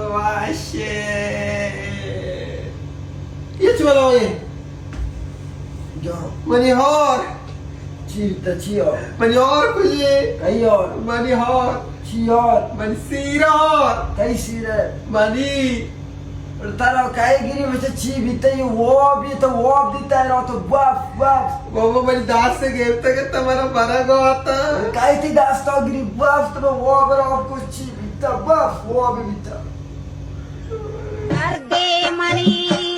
واشے. یہ چی بلاوے؟ جو. منی ہار. چی بیتا، چی ہار؟ منی ہار کجے؟ کئی ہار؟ منی ہار. چی ہار؟ منی سیر ہار. کئی سیر ہے؟ منی. ترا کئی گری مچے چی بیتا، یہ واب، یہ تو واب دیتا ہے، تو بف، بف. بابا منی دست گرفتا کہ تمہارا برا گواتا. کئی تی دستا گری بف، تو واب را کچھ چی بیتا، بف، واب بیتا. دردے منی.